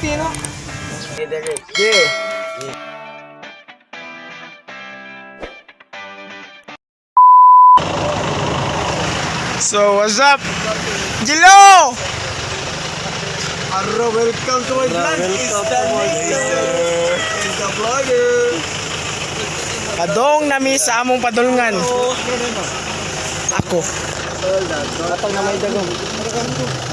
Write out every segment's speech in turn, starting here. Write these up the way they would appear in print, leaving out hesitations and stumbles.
Tino. Yeah. So, what's up? Jilo! Arro, welcome to my vlog. It's the vlogger. It's the vlogger. Padong nami sa among padulngan. Ako. Atang na may dagong.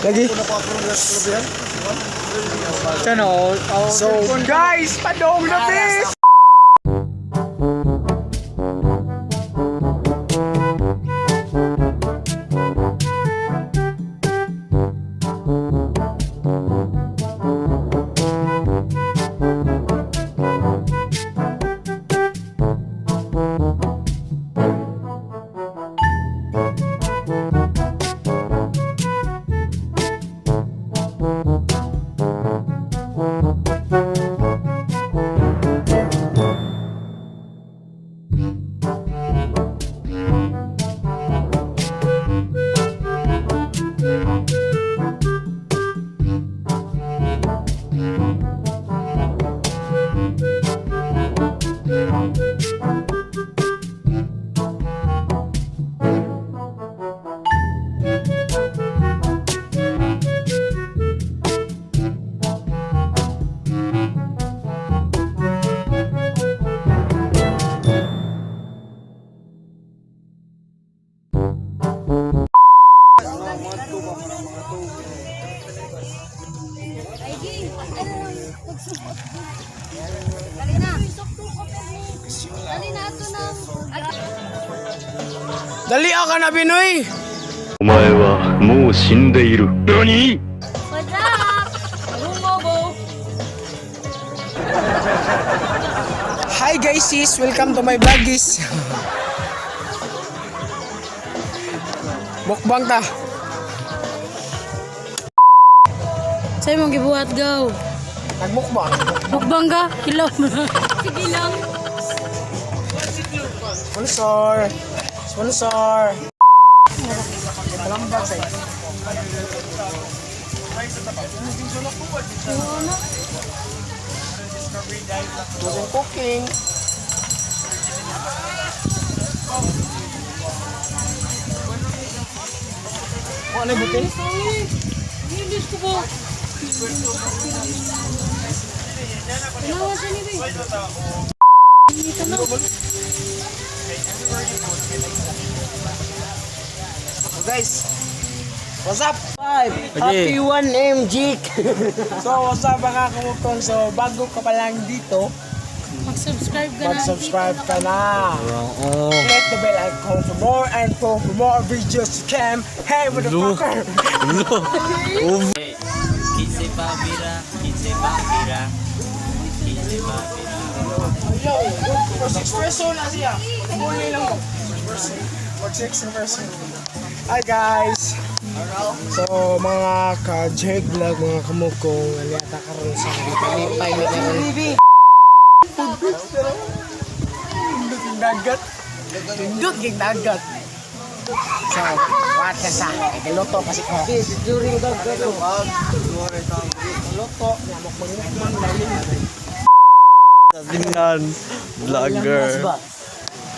Lagi. Ano? So, guys, padong na bis! Dali na. Dali na ato nang. Dali ka na, Binoy! お前はもう死んでいる。何 What's up? Bumobo. Hi guys, sis! Welcome to my vlog, guys. Mukbang ta. Sa'yo mong gibuhat, go. Nagmukbang. Mukbang ka? Hilaw mo. Sige lang. Sponsor! Sponsor! Palambag sa'yo. Using cooking. Ano yung butil? English ko po. Tanawa siya ni Bay. Tanaw. So guys, what's up? Happy 1M, Jake! So what's up mga kumukong? So bago ka pa lang dito, Mag-subscribe ka na. mag-subscribe ka na. Click the bell icon for more and for more videos to come. Hey, motherfucker! Quince pa bira, quince pa bira, quince pa bira. Yo, for 6 person na siya. Huli lang ko. Mag 6 person. Hi guys! So mga ka-Jake Vlog, mga kamukong, aliyata karon sa Lipay na karon. Pindot yung dagat. Pindot yung dagat. So, what sa? Ikiluto kasi ko. During dagat. Luto, nyamok mangmang dahil. Tingnan. Vlogger.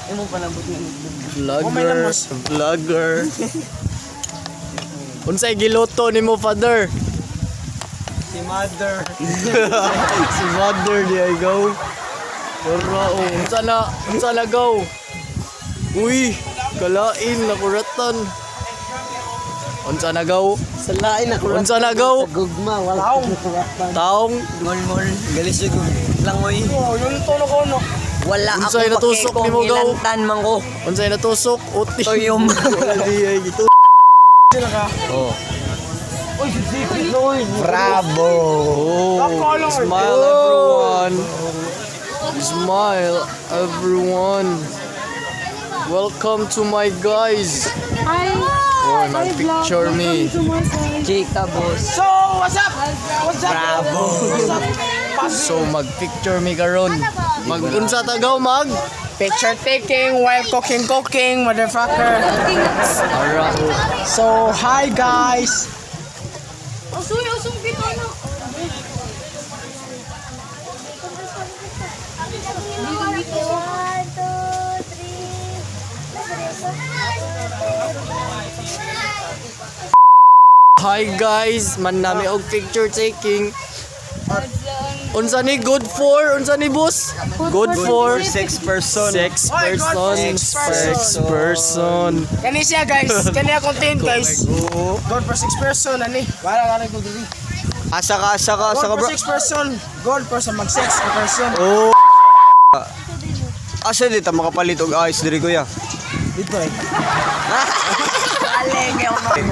Imo palambot nga. Vlogger. Vlogger. Unsay giluto nimo, father? Si mother. Si mother di ay go. Ora oh, unsa na? Unsa na go? Uy, kalain na kuratan. Unsa na go? Sa lain na Unsa na go? Sa gugma wala kuratan. Taong Mol mol galis jud langoy. Oh, yun to na ko no. Wala Unsay ako natusok pake nimo, kung go? ilantan man ko. Unsay natusok? Uti. Tuyom. Wala di ay gitu. Sila ka. Oh. Bravo. Oh, smile everyone. Smile everyone. Welcome to my guys. Hi. Oh, nag-picture me. Jake boss. So, what's up? What's up? Bravo. What's up? So mag-picture me karon. Mag-unsa ta gaw mag? Picture taking while cooking, cooking, motherfucker. Ara oh. So, hi guys! Usoy, usong gito na. One, two, three. Hi guys, man nami og picture taking. Unsa ni good for? Unsa ni boss? Good for Six person. six person. Six person. Kani siya guys, kani ang content guys. God for six person ani. Wala ka ko diri. Asa ka, asa God ka for bro. six person. God for sa mag sex ka person. Oh. Asa dito makapalit og ice diri kuya? Dito eh.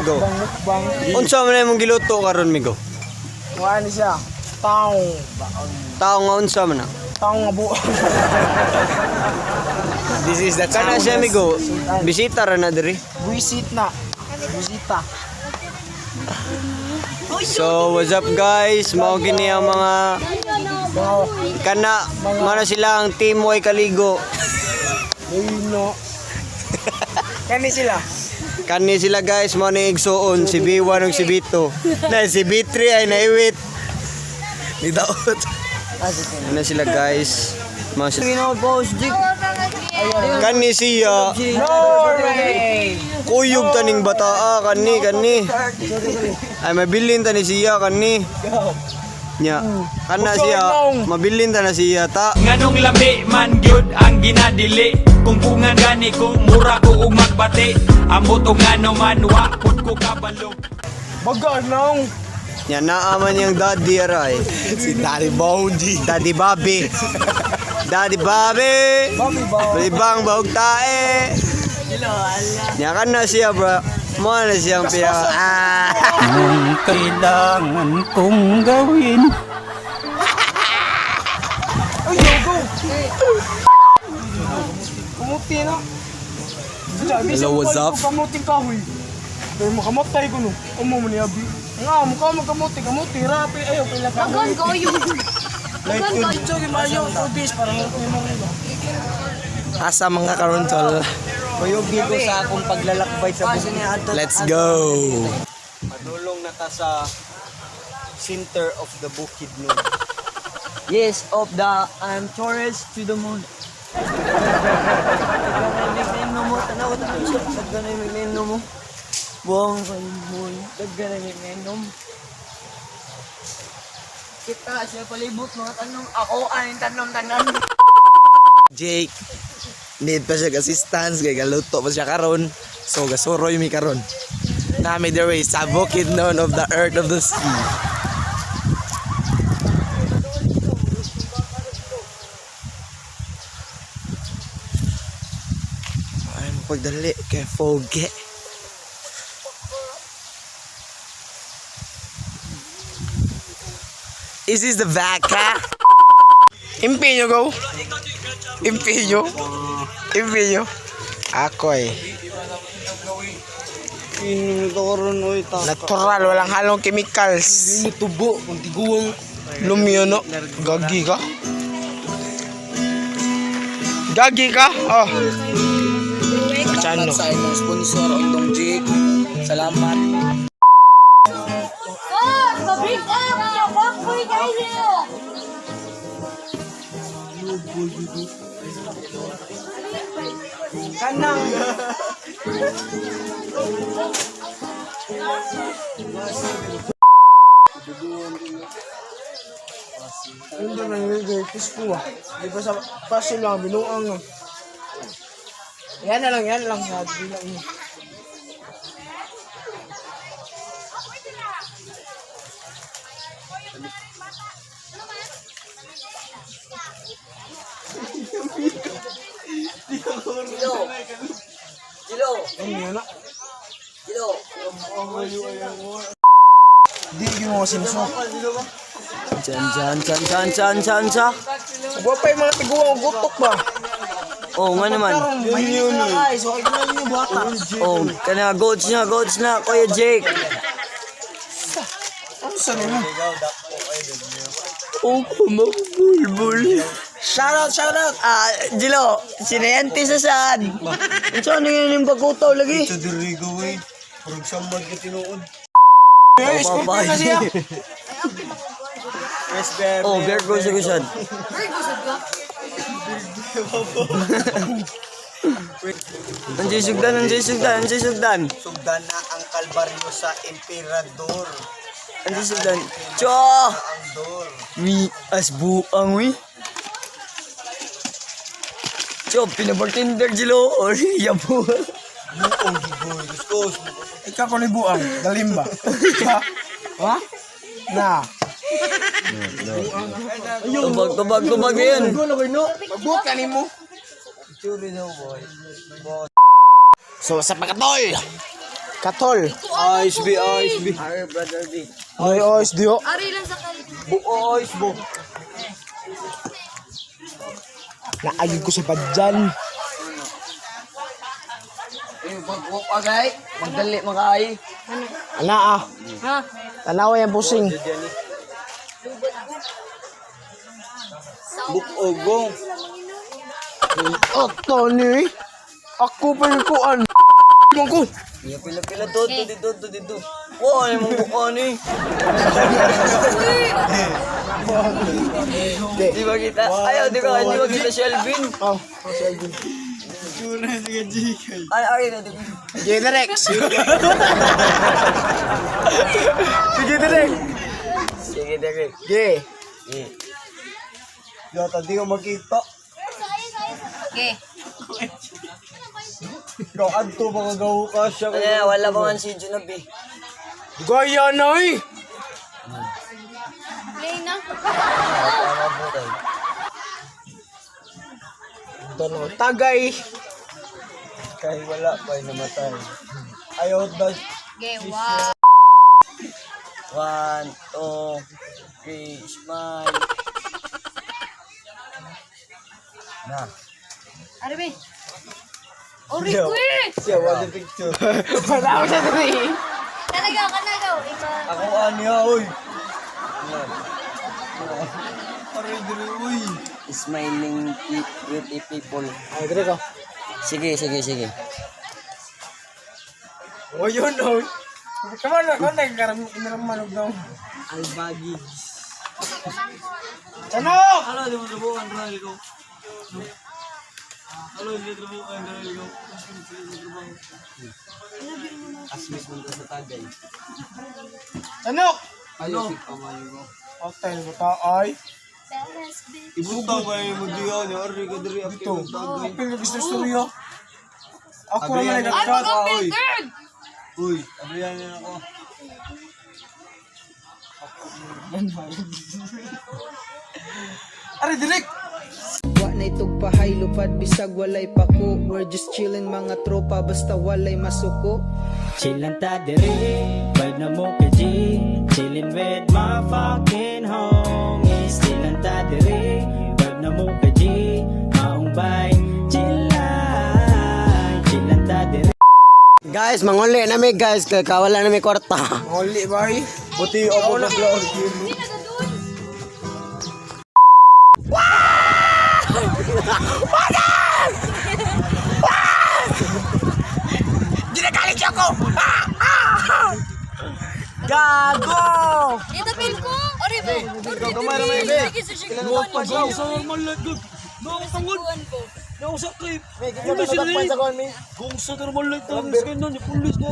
Go. Mukbang. Unsa man imong giluto karon migo? Wala ni siya. Taong. Tao nga unsa man na? Taong nga buo. This is the Kana siya migo. Bisita ra na diri. Buisit na. Buisita. So, what's up guys? Mao gini ang mga kana mana sila ang team way kaligo. Lino. Kani sila. Kani sila guys, mao ni igsuon si B1 ug si B2. Na si B3 ay naiwit. Ni daot. Ano sila guys? Mao sila. Boss Jake. Kani siya. Norway. Kuyog taning bataa kani kani. Ay mabilin tani siya kani. Nya. Kana siya mabilin ta na siya ta. Nganong lami man gyud ang ginadili? Kung pungan gani ko mura ko og magbati. Ambot og ngano man wa pud ko kabalo. Baga nang. Nya naa man yang daddy aray. Si Daddy Bondi. Daddy Bobby. Daddy Bobby. Bobby ba? Libang bahog tae. Nya kana siya bro. Mo na siyang piya. Ah. Anong kailangan kong gawin? Ay, go, go. Kamuti na. Hello, what's up? Kamuti kahoy. Pero makamatay ko no. Amo mo ni Abi. Nga, mukha mo kamuti, kamuti, rapi, ayo, pila ka. Dagan ko yung. Dagan ko. Sorry, mayo, 2 days para mo mo nila. Asa mga karon tol? Kuyog ko sa akong paglalakbay sa bukid. Let's go. Padulong na ta sa center of the bukid no. Yes, of the I'm tourist to the moon. Buong moon. Kita siya palibot mga tanong. Ako ang tanong tanan. Jake need pa siya assistance kay galuto pa siya karon. So gasuroy mi karon. Nami the way sa bukid noon of the earth of the sea. Ay, pagdali kay foge. Is this the vaca? Impinyo go. Impinyo. Impinyo. Ako eh. Natural, walang halong chemicals. Tubo, kung tiguang. Lumyo no. Gagi ka. Gagi ka? Oh. Chano. Sa imong sponsor, Ondong Jake. Salamat. Ah, pabrik up! Kapoy kayo! Kanang. Ano ba nang Pisko ah. Di ba sa paso lang, binuang ah. Yan na lang, yan lang. Sabi lang niya. Jilo, Ano yun na? Jilo. Di yun mga sinuso. Chan chan chan chan chan chan chan. Huwag pa yung mga tiguang gutok ba? Oh, nga naman. Yun yun eh. So, ay na yung buhata. Oh, kana goats na, Kuya Jake. Ano sa nila? Oh, kumabulbul. Shout out, shout out! Ah, Jilo, sinayante sa saan? Unsa ano yun yung pagkutaw lagi? Ito diri go eh. Eh, scorpion na siya. Oh, Virgo sa gusad. Virgo sad ka? Andiyan sugdan, andiyan sugdan, andiyan sugdan. Sugdan na ang kalbaryo sa emperador. Andiyan sugdan. Cho! Ang door. Mi as buang wi. Cho, pinabartender jilo or yabo. Buong gigoy. Gusto. Ikaw ko ni buang, dalim ba? Ha? Ha? Na. Tubag, tubag, tubag na yun. Magbuot ka nimo. So sa katol. Katol. Ice B, ice B. Brother B. Ay, ois dio. Ari lang sa kal. Buo ice bo. Naayog ko sa badyan. Agay, magdali makaay. Ana ah. Ha? Tanawa yung pusing. Bukogong. Oh, Tony. Ako pa yung kuan. Imong ko. Iya pila pila to to dito to dito. Wow, ano mong buko ni? Di ba kita? Ayaw, di ba? Di ba kita si Alvin? Oh, si Alvin. Ay, ay, di ba? Sige, direct. Sige, direct. Sige, direk. Sige. Yata, di ko makita. Okay. Ikaw, adto baka gawo ka siya. Kaya wala pa man si Junabi. Gaya na eh. Play na. Tama po tayo. Tono, tagay. Kahit wala pa ay namatay. Ayaw, dash. Okay, wow. 1, 2, 3, smile. Na. Ari be. Ori ko eh. Siya, what the picture? Wala ako sa diri. Talaga ka na daw. Iba. Ako aniya, oy. Aray, diri, oy. Smiling beauty people. Ay, dire ko. Sige, sige, sige. Oh, yun oh. Come on, come on, nagkaram daw. Albagi. Chanok! Ano, di mo trabuhan, dahil ko. Ano, di mo trabuhan, dahil ko. Asmis mo sa tagay. Chanok! Ano? Kamayo ko. Hotel ko ta ay. Ibutaw ba yung mo diyan? Aray ka diri Dito. Apil ka gusto storya. Ako naman Abrihan ay Ay, nagkat. mag-apil, girl! Uy, abrihan niya ako. Ari direk. Wa na itugpahay lupad bisag walay pako. We're just chillin' mga tropa basta walay masuko. Chillin' ta diri, vibe na mo kay G. Chillin' with my fucking homies. Chillin' ta diri, vibe na mo kay G. Maong vibe, chillin', chillin' ta diri. Guys, manguli na mi guys, kay kawala na mi kwarta. Huli bay. Buti ako na vlog. Hindi na doon. Ginagalit siya ko. Ah! Ah! Gago! Ito pil ko. Ori be. Gamay ra may be. Sige, sige, sige. Go sa normal life, go. Go tangod. Go sa kay. Kung sa normal life tawag sa kanon, yung pulis na.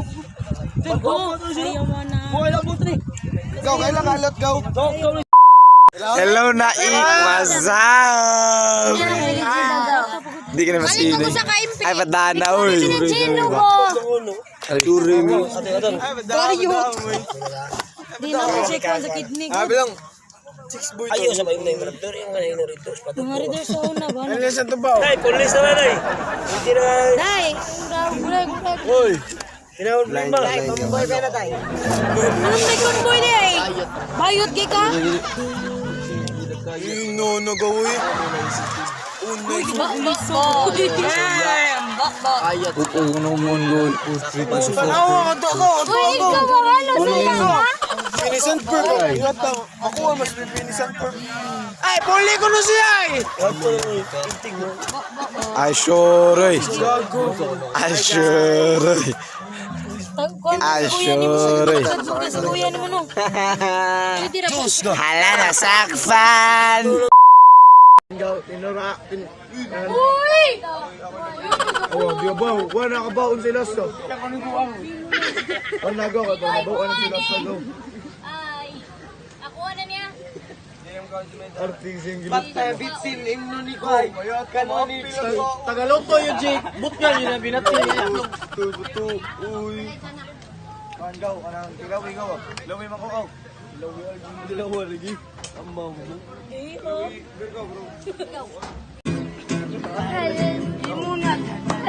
Go. Mo mo tri. Go, kailan kalot, go. Go, go. Hello na what's up? Hindi ka na Balik ko sa kaimpi. Ay, padana, uy. Gino ko. Turi mi. Di na mo check sa kidney ko. bilang. Ayaw sa bayo na yung raptor, yung ano yung rito. Mga reader sa una ba? Ano sa tubaw? Ay, pulis naman ay. Hindi na Day, gulay, gulay. Uy. tinawag mo ba? Anong may convoy di ay? Bayot kay ka? No, no, go, uy. Ba, ba, ba. Ba, ba. Oo, no mon gol. Tanawa ka to ako. Uy, ikaw wala sa ha? Pinisan per. Ingat na. Ako ang mas pinisan per. Ay, puli ko na siya ay. Ay, sure. Ay, sure. Ah, sure. Sa kuya ni mo no. Pwede ra po. Hala na sakpan. Uy! Oh, di ba? Wala ka baon sila sa. Wala go ka baon sila sa go. Ay. Ako na niya. Arting single. Bitsin imno ni ko. Tagalog to yung Jake. But nga yun na binati. Buto, uy. Kan gaw kanang tigaw ikaw. Laway mako aw. Dalawa lagi. Ang mamo.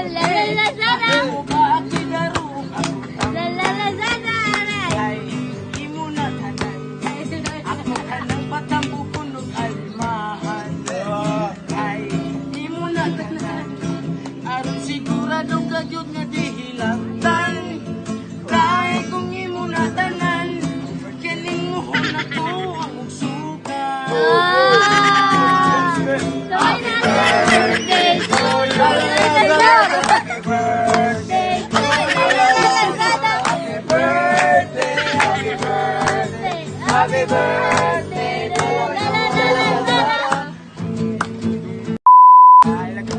La la la la la. La la la la la. Aron sigurado ka gyud nga dihilangtan. Kay kung imo na tanan, kining muhon na to ang ugsukan. Ah! Sabay na. Birthday to you. Happy birthday to you. Happy birthday. Happy birthday. Happy birthday to you. La la la la la.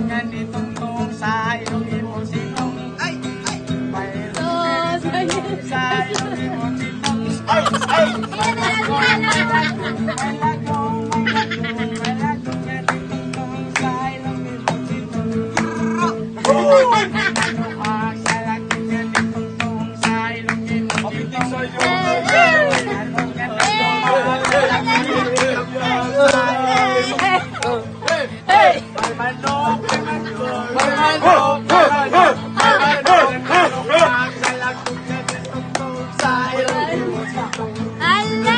Nga nitong tong sa ilong imong sitong. Ay! Ay! Sa ilong imong sitong. Ay! Ay! May lagong, may lagong, may lagong nga nitong tong sa ilong imong sitong. Sa lagong nga nitong tong sa ilong imong sitong. Allah!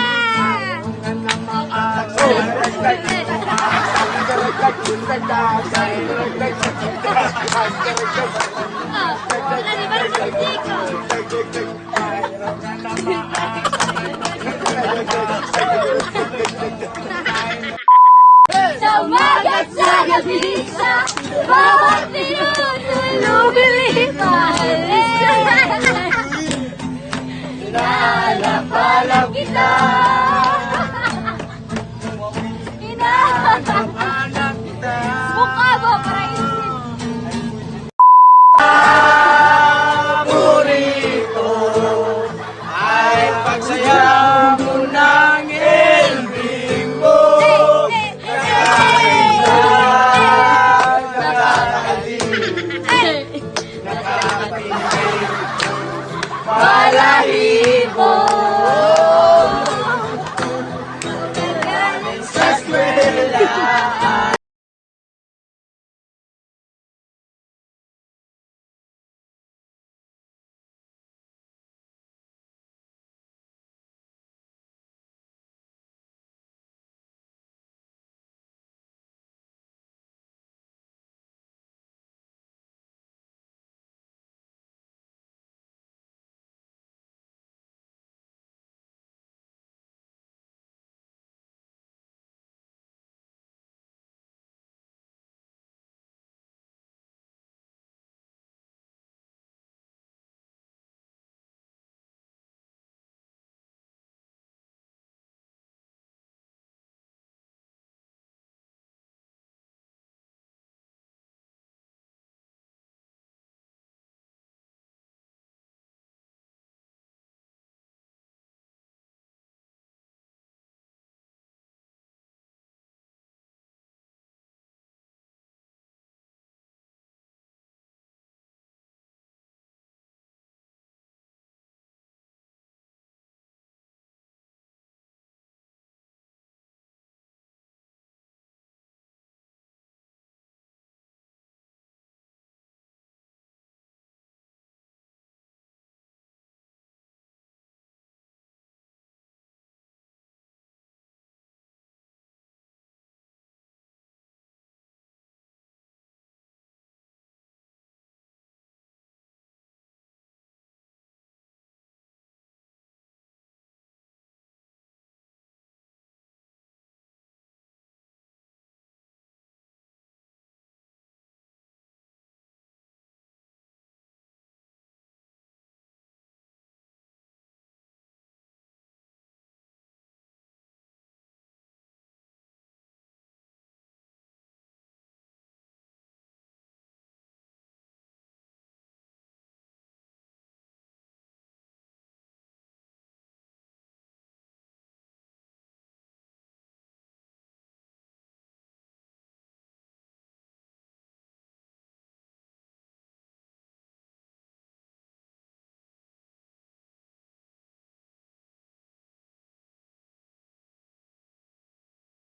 Sa umaga at sa gabi, sa bawat minuto lumilipas.